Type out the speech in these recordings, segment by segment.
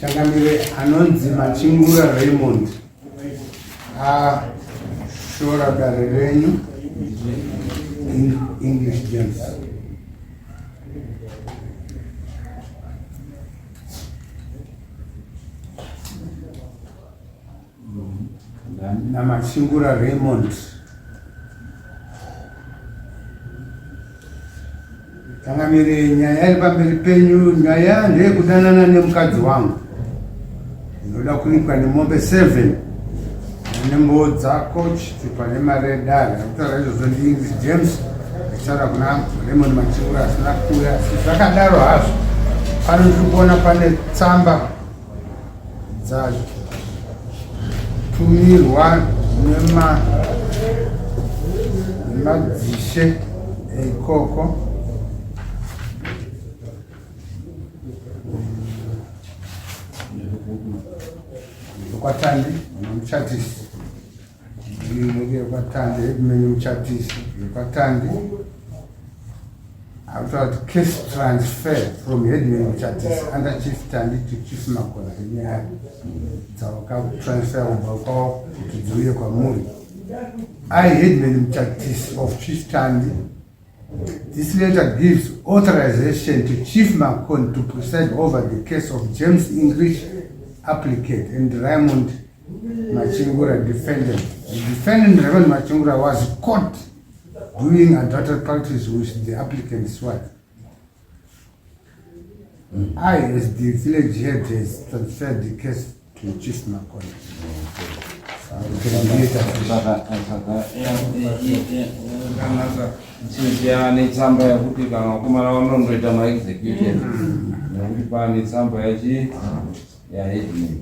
Changamire anonzi Machingura Raymond ashora dare renyu in English James. NaMachingura Raymond. Changamire, nyaya iri pamberi penyu, nyaya ndeyekudanana nemukadzi wangu. Ndinoda kuripwa nemombe 7 nembodza coach tipa nemari yedare. Akutaura izvozvo ndiEnglish James achitaura kuna Raymond Machingura asina kuuya. Asi zvakadaro hazvo, pano ndiri kuona pane tsamba dzatumirwa nemadzishe eikoko kwatandi muchatisi kwatandi headman muchatisi kwatandi Akutaura kuti case transfer from headman Muchatisi under Chief Tandi to Chief Makona inyaya dzawakatransfer kubva kwavo kuti dziuye kwamuri. I headman Muchatisi of Chief Tandi. This letter gives authorization to Chief Makoni to preside over the case of James English applicant and Raymond Machingura defendant. The defendant Raymond Machingura was caught doing adultery practice with the applicant's wife. I, as the village head, has transferred the case to Chief Makoni. Chief netsamba yekuti kana vakomana vanondoita maexecutive nekuti pane tsamba yachi yaheadman.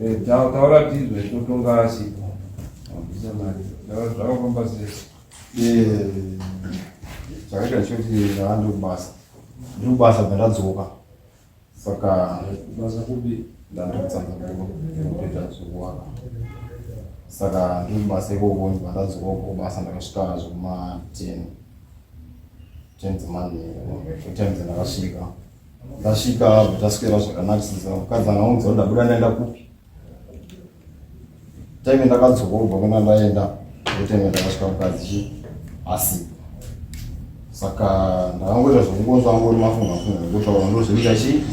Eh, taura tizwe totonga asipo. Wabvisa mari. Taura zvakafamba sei? Eh, zvakaita choti ndava ndiri kubasa. Ndiri kubasa bva ndadzoka. Saka kubasa kupi? Ndandiri kutsanza kuno kuita zvekuwaka. Saka ndiri kubasa ikoko ndibva ndadzoka uko kubasa ndakasvika zvekuma 10. 10 dzemanheru. Time dzandakasvika. Ndasvika taswera zvakanakisisa mukadzi angaunza kuti ndabuda ndaenda kupi time ndakadzoka kubva kuna ndaenda ndotime ndakasvika mukadzi chi asipo saka ndakangoita zvokungonzwa angori mafunga funga ngotaura ndozvekuita chi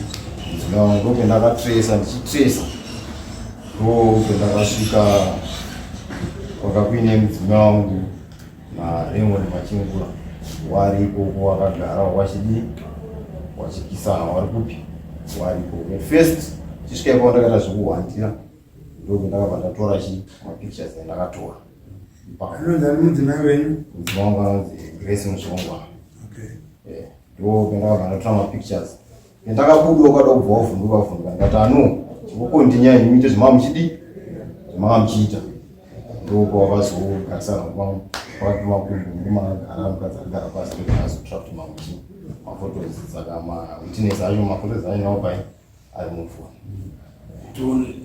mudzimai wangu ndope ndakatresa ndichitresa ndope ndakasvika kwanga kuine mudzimai wangu naRaymond Machingura wari ikoko wakagara wachidii wachikisana wari kupi wari ikoko first chisvika ipapo ndakaita zvekuhwandira ndoku ndakabva ndatora chi mapictures andakatora anonzi ani mudzimai wenyu mudzimai wangu anonzi Grace Muzvongwa okay eh ndo pendakabva ndatora mapictures Ndakabuda ukada kubva wavhunduka vhunduka ndikati ano chikukondinya imi muite zvamanga muchidii zvamanga muchiita ndokwavazogarisana pakati pemakumbo ndomakagara mukadzi akagara pasi ndoazotora kuti mamuchi mafotos saka mawitness acho mafotos acho nawo pai ari mufoni tione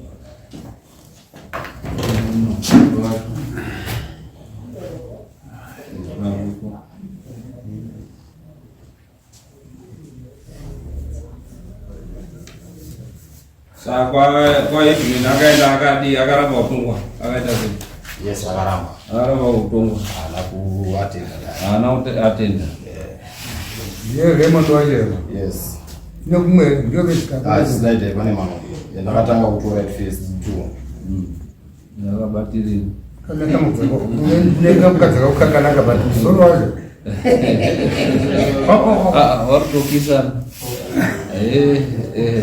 Saka kwa Edwin akaenda akadi akaramba kutongwa akaita sei? Yes, akaramba. Akaramba kutongwa. Haana kuatenda. Haana kuatenda. Ndiye Raymond wacho. Yes. Nekumwe ndiyo vechikapa. Ah, slide pane mamwe. Ndakatanga kutora at first two. Ndakabatirira. Neka mukadzi kakanaka but musoro wacho. Ah, vari kutokisana. Eh, eh.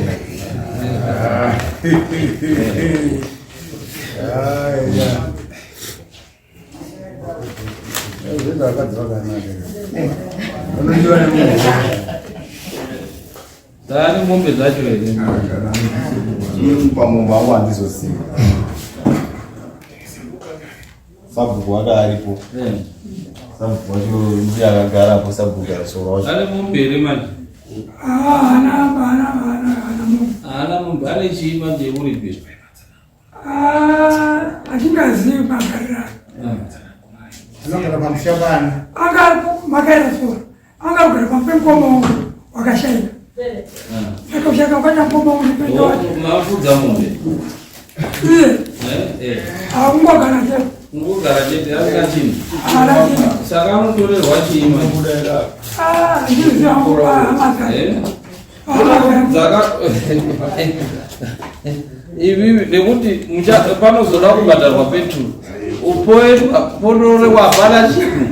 Ah, yeah. Zvega vakadzi vakanaka. Unodiwa nemunhu. Tani mombe dzacho here? Pamombe angu handizozivi. Sabhuku wake aripo. Eh. Sabhuku wacho ndiye akagarapo sabhuku arasoro wacho. Ane mombe here manje? Ah, ana ana ana ana mombe. Ana mombe ane chii manje uripi? Ah, handingazivi magariro ake. Anogara pamusha pani? Anga makaira sora. Anga kugara pamukoma wangu wakashaika. Saka ushaka kwenda mukoma uri Mafudza mombe. Iye. Eh, eh. Akungogara chete. Kungogara chete asina chinhu. Haana chinhu. Saka anotorerwa chii manje? Ah, ndizvo hangu hama dzake. Eh? Hama dzake. Dzaka ivivi nekuti panozoda kubhadharwa peturu upoetwa potorewa hapana chinhu.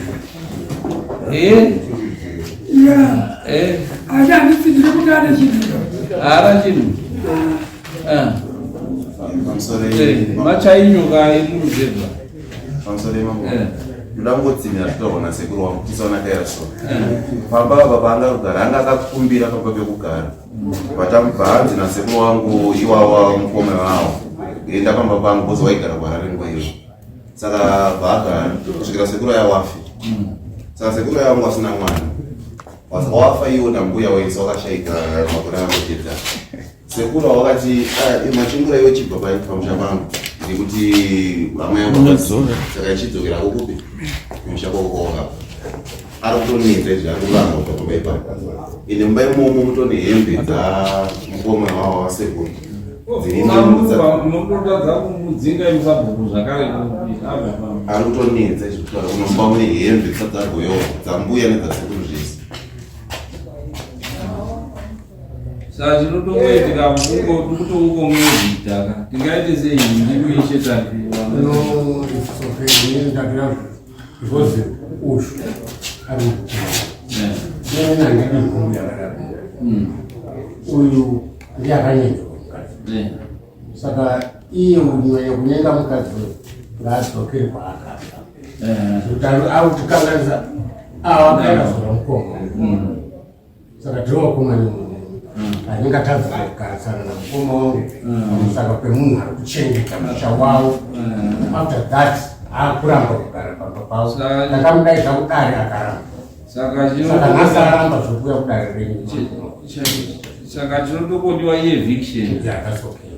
Eh? Yeah. Eh? Asi handitsigiri kuti ane chinhu. Haana chinhu. Ah. Pamusoro. Eh, machainyoka emuruzevha. Pamusoro imambo. Eh. Ndoda kungotsinhira zvitaurwa nasekuru wangu tisaona kaira so. Pamba apa paanga kugara anga akakumbira pamba pekugara. Vatabva hanzi nasekuru wangu iwawa mukoma wawo. Enda pamba pangu because waigara kuHarare nguva iyoyo. Saka vaagara kusvikira sekuru aya wafi. Saka sekuru aya wangu asina mwana. Wafa iwo nambuya waisa wakashaika makore angopedza. Sekuru wakati machingura iwe chibva pamusha pangu nekuti hama yangu saka ichidzokera kukupi kumusha kwako kwawakabva. Ari kutonetsa izvi ari kuramba kubva pamba ipapo. Ende mumba imomo mutone hembe dzamukoma wavo wasekuru. Munototadza kumudzinga imusabhuku zvakare kuti abve pamba. Ari kutonetsa izvi kutaura unomba mune hembe dzisati dzagoyewa dzambuya nedzasekuru zvese. Saka chinotongoitika kutoukomwezita ka tingaite sei ndimi ishe tati No, it's okay. Inini ndakira because uyu ari inini handidi mhumbu yakadaro. Uyu ndiye akanyengerwa mukadzi. Saka iye kunyanya kunyenga mukadzi uyu ngaadzokere kwaakabva. Kuti ari kutikanganisa ava akaenda mukoma. Saka tiri vakoma nemunhu handingatadza kugarisana namukoma wangu pamusaka pemunhu ari kuchengeta musha wavo. After that aakuramba kugara pamba pavo. Ndakamudaidza kudare akaramba. Saka Saka nhasi aramba zvekuuya kudare renyu. Saka chinotokodiwa ieviction. Yeah, that's okay.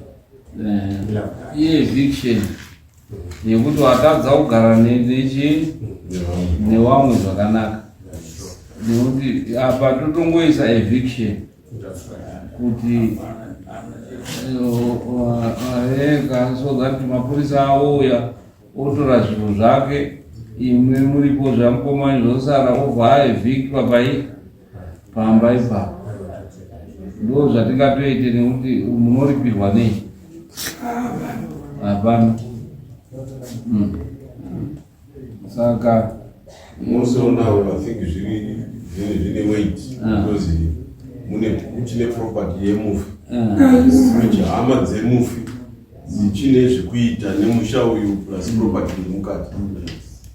Love that. Ieviction yekuti watadza kugara nechi newamwe zvakanaka, nekuti apa totongoisa eviction That's right. kuti ega so that mapurisa auya otora zvinhu zvake, imwe muripo zvamukoma zvosara, obva aevictwa pai pamba ipapo. Ndo zvatingatoite nekuti munoripirwa nei? Hapana. Saka Also now I think zviri zvine weight because mune kuchine property yemufi, which hama dzemufi dzichine zvekuita nemusha uyu plus property yemukati.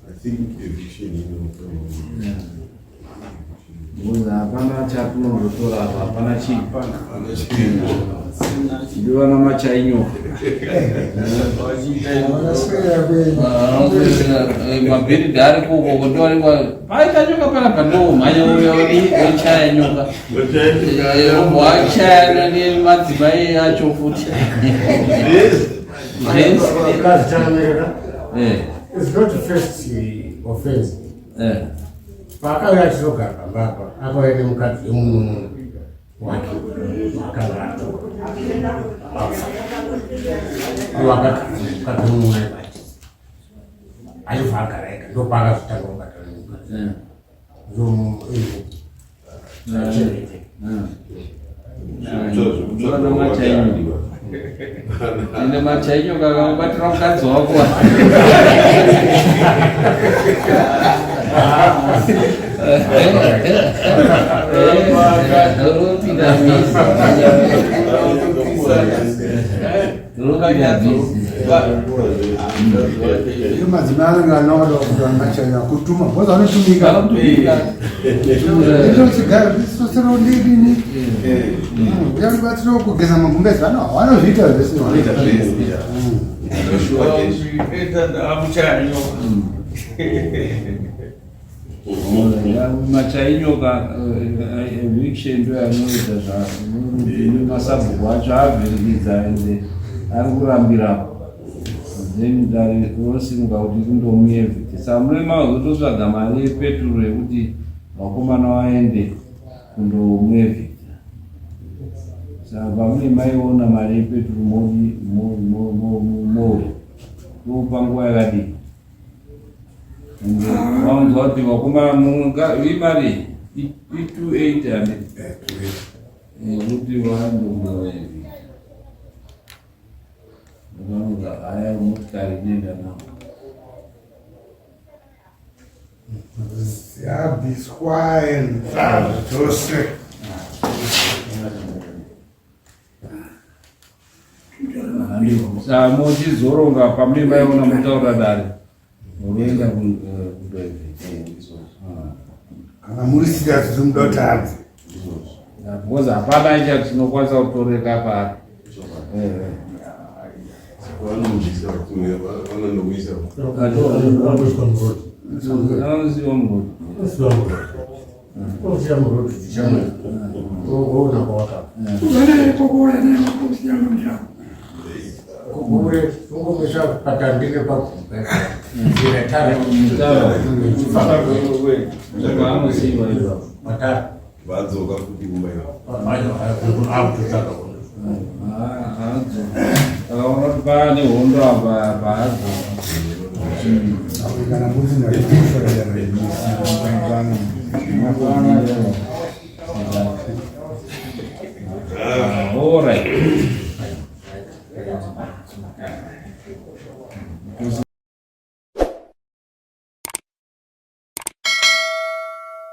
I think eviction ino Because hapana chatinondotora apa, hapana chii. Hapana chiripo. Ndivana machainyoka. Mabhiridhi ari koko ndowanikwa paita nyoka panapa, ndomhanya uya wechaya nyoka, wachaya nemadzimai acho futi zvese. Mukadzi chanamereka. Eh, It's not the first offense. Paakauya achizogara pamba apa akauya nemukadzi wemunun'una wake akanga atora iwo akagara nemukadzi wemunun'una ibati achibva agara ega, ndopaakazotanga kubatana nemukadzi. Ndochengete. Ndivana machainyoka. Ende machainyoka akabatira mukadzi wako. Ropinda busy. Ropinda busy. Iyo madzimai anenge anoda kuti vanhu kutuma because vanotumika. Vanotumika. Sosero ndidini uyandibatsirawo kugeza magumbezi, vanozviita zvese. Vanoita zvese. Joshua Keshi. Amuchayanyoka. Machainyoka, eviction ndo yanoita masabhuku acho avhiringidza ende ari kurambirapo, then dare rosimuka kuti rindomuevicte. Saka mune mazototsvaga mari yepeturo yekuti vakomana vaende kundomuevicta. Saka pamune maiona mari yepeturu mouya topa nguva yakadii? Vaunzwa kuti vakomana imari i280 ane kuti vandomuevi vanoza haya motikari inoenda navo Yabviswa enzva dzose. Saka mochizoronga pamune maiona motaura dare munoenda kudoeve. Kana muri serious zvomuda kuti abve. Because hapana icha chinokwanisa kutoreka paari. Vanomubvisa vanondomuisa. Anosiwa muroad. Anosiwa ipapo. Vadzoka futi kumba ipapo. Akaona kuti pane hondo apa paadzoka. Kana muri Alright.